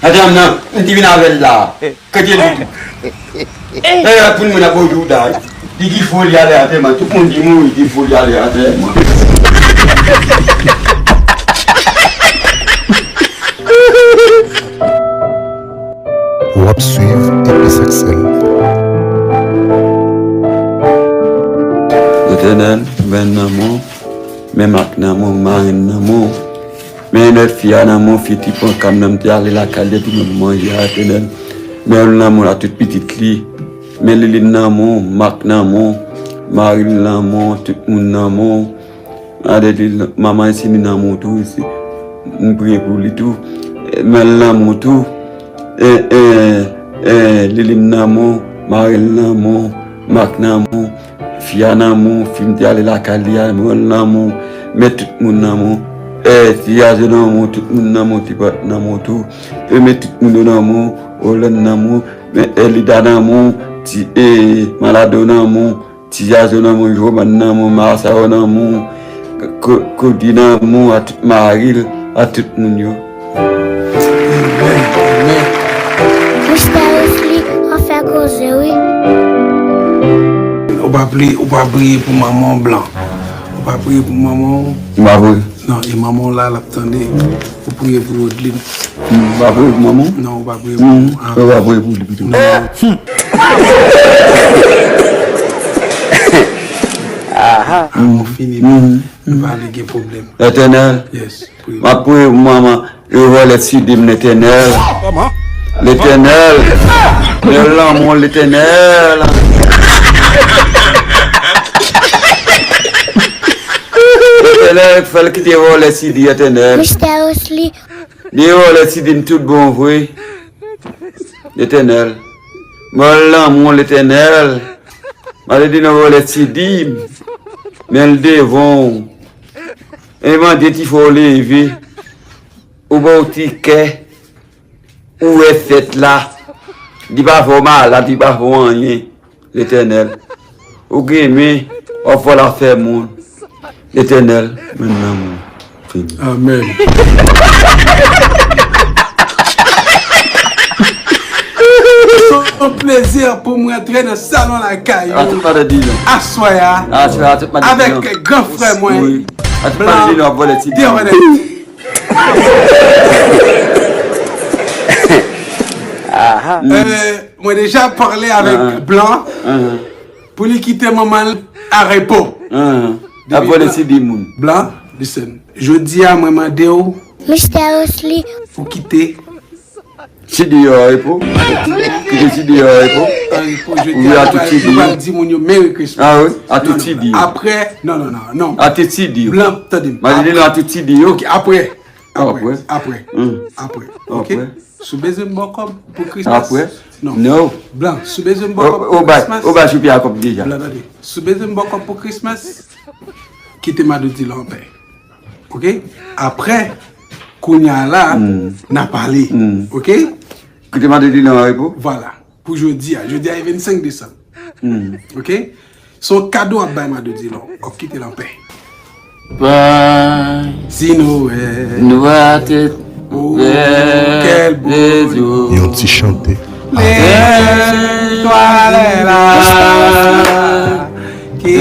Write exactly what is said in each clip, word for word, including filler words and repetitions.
Atè m nan, m te vin avè l la. Kote li tou? Dayè, pou moun ap bò jouda, li di fò li ale antèman. Tout moun di mouri, di fò li ale antèman. W ap swiv Epis ak Sèl. Letènèl, men nan men w, men Mak nan men w, marenn nan men w. Men lòt fi a nan men w, fi ti pran kam nan, m te ale lakay li epi nou manje a, Letènèl. Men l nan men w a tout pitit li. Men Liline nan men w, Mak nan men w, mari l nan men w, tout moun nan men w. Ade li, manman Esini nan men w tou, isi. M priye pou li tou. Men l nan men w tou. E, e, e, Liline nan men w, mari l nan men w, Mak nan men w. Fi a nan men w, fi m te ale lakay li a, men l nan men w, men tout moun nan men w. E, ti Azo nan men w, tout moun nan men w, ti Pat nan men w tou. E, men tout moun yo nan men w, Olan nan men w, men Elida nan men w, ti, e, Malado nan men w, ti Azo nan men w, Joman nan men w, Marsa yo nan men w, Ko-, Kodi nan men w, a tout mari l, a tout moun yo. Amen, amen. Mister Wesley, w ap fè koze, wi. Ou pa priye, ou pa priye pou manman w blan. Ou pa priye pou manman w. M pa priye. Non, e manman w la, l ap tande. Ou priye pou Rodlin. M pa priye pou manman w? Non, ou pa priye pou manman w. Ou pa priye pou li pito. Non. Aha. Ah, ou fini. Nou pa vle gen pwoblèm. Letènèl. Yes. M ap priye pou manman, yo vòlè sidi m, Letènèl. Letènèl, men l nan men w, Letènèl. Letènèl, fè l kite vòlè sidi, Letènèl. Mister Wesley. Li vòlè sidi m tout bon vre. Letènèl, men l nan men w, Letènèl. Mande di nou vòlè sidi m, men l devan w. E mande ti fò w leve, ou ba w ti kè, ou wè fèt la, li pa fè w malad, li pa fè w anyen, Letènèl. Ou gen men, w ap fè l ap fè moun, Letènèl, men nan moun. Fini. Amen. Se yon plezi pou mwen rantre nan salon lakay ou. Aswè a, avèk gran frè mwen, Blan. Mwen deja pale avèk Blan pou li kite manman l an repo. Depi Blan, listen. Jodi a, mwen mande w, Mister Wesley, pou kite sidi yo an repo. Kite sidi yo an repo. An repo, jodi a, nou pral di moun yo Merry Christmas. Ah wi, a tout sidi yo. Apre, non, non, non, non. A tout sidi yo. Blan, tande m. Mwen di nou a tout sidi yo. Ok, apre. Apre. Apre. Apre. Ok? Si w bezwen m ba w kòb pou Christmas. Apre. Non. Blan, si w bezwen m ba w kòb pou Christmas. Ou bay Choupi a kòb deja. Blan, tande. Si w bezwen m ba w kòb pou Christmas, kite Madodila anpè. Ok? Apre, kounye a la, n a pale. Ok? Kite Madodila an repo. Vwala. Pou jodi a. Jodi a e vennsenk desanm. Ok? Se yon kado w ap bay Madodila. W ap kite l anpè. Pay. Si nou wè. Nou wè tèt. Oh, quel beau jour. Yon ti chante. Letwal la ki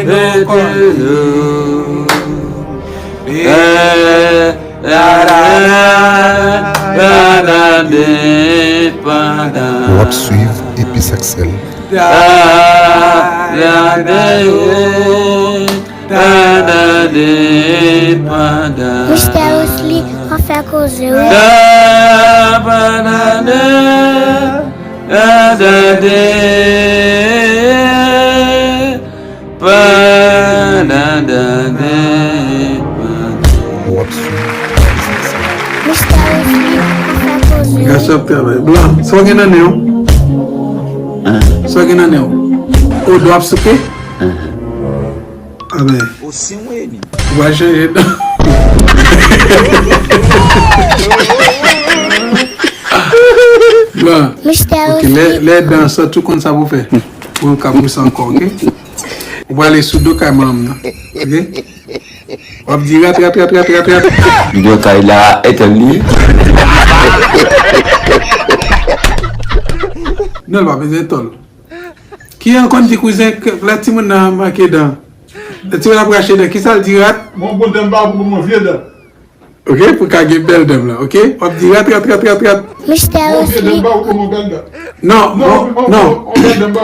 nan kò nou. W ap swiv Epis ak Sèl. Mistè Wesley, w ap fè koze wi. Mistè Wesley, w ap fè koze wi. Gason ap travay. Blan, sa w gen nan nen w? Sa w gen nan nen w? O, do ap souke? Amen. Ou pral chanje dan. Bon. Ok, lè, lè dan sòti, ou konn sa pou w fè. Pou w ka pouse ankò, ok? Ou prale sou do kay manman m nan, ok? W ap di rat, rat, rat. Li do kay la, etèn li. Non, l pa bezwen tòl. Ki an konn di kouzen, k- lè timoun nan manke dan? Lè timoun ap rache dan, kisa l di rat? Mwen bon dan m ba pou mwen vye dan. Ok, pou ka gen bèl dan m lan, ok? W ap di rat, rat, rat, rat, rat. Mistè Mwen vye dan m ba pou mwen bèl dan. Non, non, non.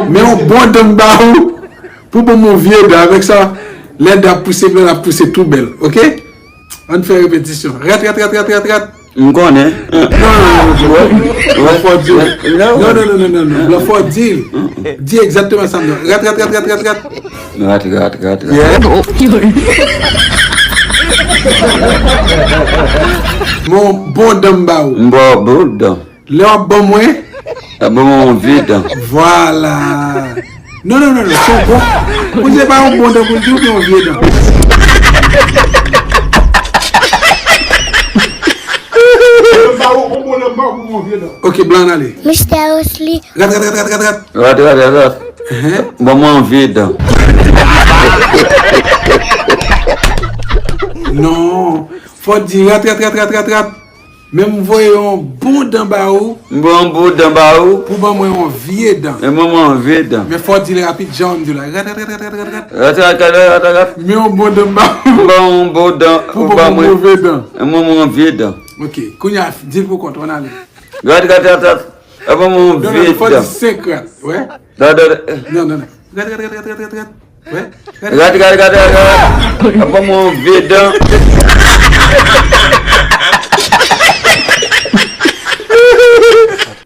Men yon bon dan m ba ou pou bon mwen vye dan. Avèk sa, lè dan ap pouse bèl, ap pouse tou bèl, ok? Ann fè repetisyon. Rat, rat, rat, rat, rat, rat. M konnen. Non, non, non, non. Blan fò di l. Non, non, non, non, non, non. Blan fò di l. Di egzakteman sa m di. Rat, rat, rat, rat, rat, rat. Rat, rat, rat, rat. Yeah. Mon bon dan m ba ou. M ba w bon dan. Lè w ap ban mwen. Ap ban mwen yon vye dan. Vwala. Non, non, non, non, se yon bon. Pou se pa yon bon dan pou l di ou gen yon vye dan. Ok, blan ale. Mistè Osli. Rat, rat, rat, rat, rat, rat. Rat, rat, rat, rat. Ban mwen yon vye dan. Non. Fò di rat, rat, rat, rat, rat, rat. Men m voye yon bon dan ba ou. M voye yon bon dan ba ou. Pou ban mwen yon vye dan. Men ban mwen yon vye dan. Men fò di l rapid, jan w di la. Rat, rat, rat, rat, rat, rat, rat. Rat, rat, rat, rat, rat, rat. Men yon bon dan ba ou. M voye yon bon dan. Pou ban mwen yon move dan. Men ban mwen yon vye dan. Ok. Kounye a, di l pou kont ou, ann ale. Rat, rat, rat, rat. Ban mwen yon vye dan. Non, non, non, fò di senk rat. Wè. Non, non, non. Non, non, non. Rat, rat, rat, rat, rat, rat. Wè. Rat, rat, rat, rat, rat. Ban mwen yon vye dan.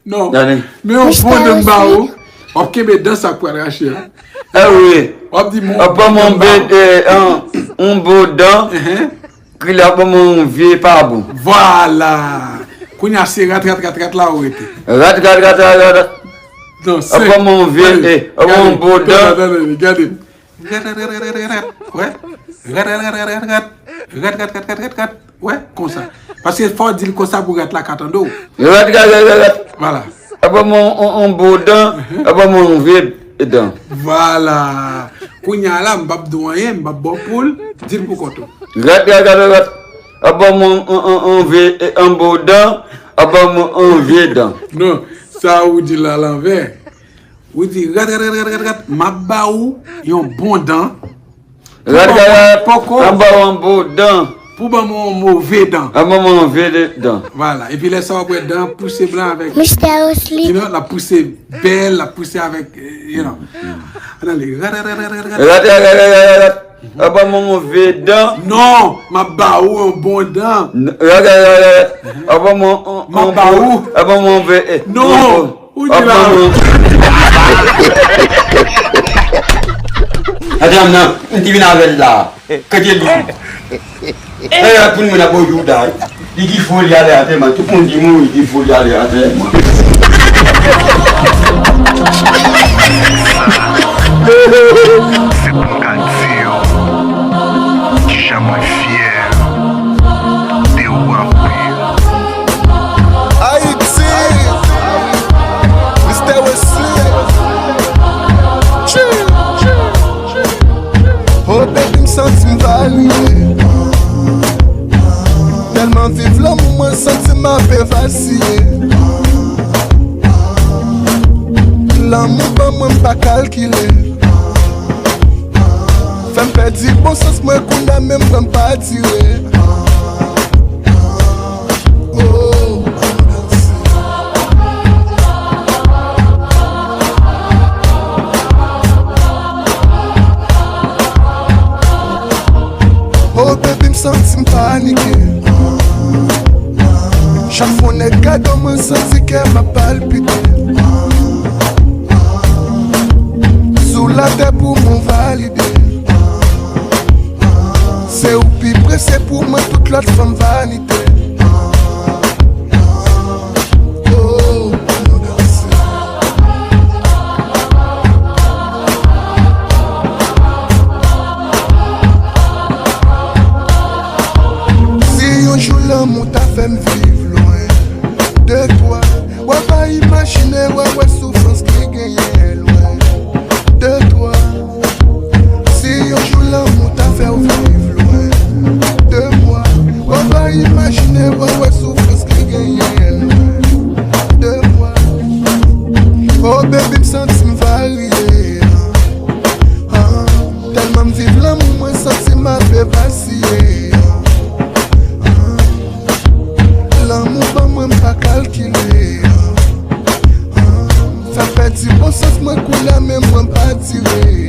Non. Gade. Men yon bon dan m ba ou. W ap kenbe dan sa k pral rache a. Eh wi. W ap di mwen. Ban mwen yon vye, eh, yon, yon bon dan. Ki la ban mwen yon vye pa bon. Vwala. Kounye a se rat, rat, rat, rat la ou rete. Rat, rat, rat, rat, rat. Non, se. Ban mwen yon vye, eh, ban mwen yon bon dan. Gade, gade, gade. Gade. Wè. Rat, rat, rat, rat, rat. Rat, rat, rat, rat, rat, rat. Wè, konsa. Paske fò w di l konsa pou rat la ka tande w. Rat, rat, rat, rat, rat. Vwala. Ban mwen yon, yon, yon bon dan, ban mwen yon vye dan. Vwala. Kounye a la, m p ap di w anyen, m p ap ba w poul, di l pou kont ou. Rat, rat, rat, rat, rat. Ban mwen yon, yon, yon, yon vye, yon bon dan, ban mwen yon vye dan. Non, sa ou di la lanvè. Ou di rat, rat, rat, rat, rat, rat, m ap ba ou yon bon dan. Rat, rat, rat, rat, poko. M ap ba ou yon bon dan. Pou ban mwen yon move dan. Ban mwen yon move dan. Vwala. Epi lè sa w ap wè dan pouse blan avèk. Mistè Osli. You know, l ap pouse bèl, l ap pouse avèk, eh, you know. Ann ale. Rat, rat, rat, rat, rat, rat. Rat, rat, rat, rat, rat, rat. Ban mwen yon move dan. Non, m ap ba ou yon bon dan. N- Rat, rat, rat, rat, rat. Ban mwen yon, yon, m ap ba ou. Ban mwen yon move, eh, non. Ou di la. Atann, non, m te vin avè l la. Kote li? Dayè, pou moun ap wè Jouda, li di foli ale antèman. Tout moun di mouri, di foli ale antèman. Se pou m ka di yo kijan mwen fyè de ou anpil. Ayiti, Mistè Wesley. Chill. Oh baby, m santi m valide. Tèlman viv lanmou, mwen santi m ape vaziye. Lanmou ban mwen, m pa kalkile. Fè m pèdi bon sans mwen, kounye a menm pran m pa dire. Oh. Oh baby, m santi m panike. Chak fwa yon nèg gade w, mwen santi kè m ap palpite. Sou latè pou mwen valide. Se ou pi prese pou mwen, tout lòt fanm vanite. Oh, pou nou danse. Si yon jou lanmou ta fè m viv lwen de twa, w a pa imajine, w a wè soufrans ki genyen lwen de twa. Si yon jou lanmou ta fè w viv lwen de mwa, w a pa imajine. Kounye a menm mwen pa tire.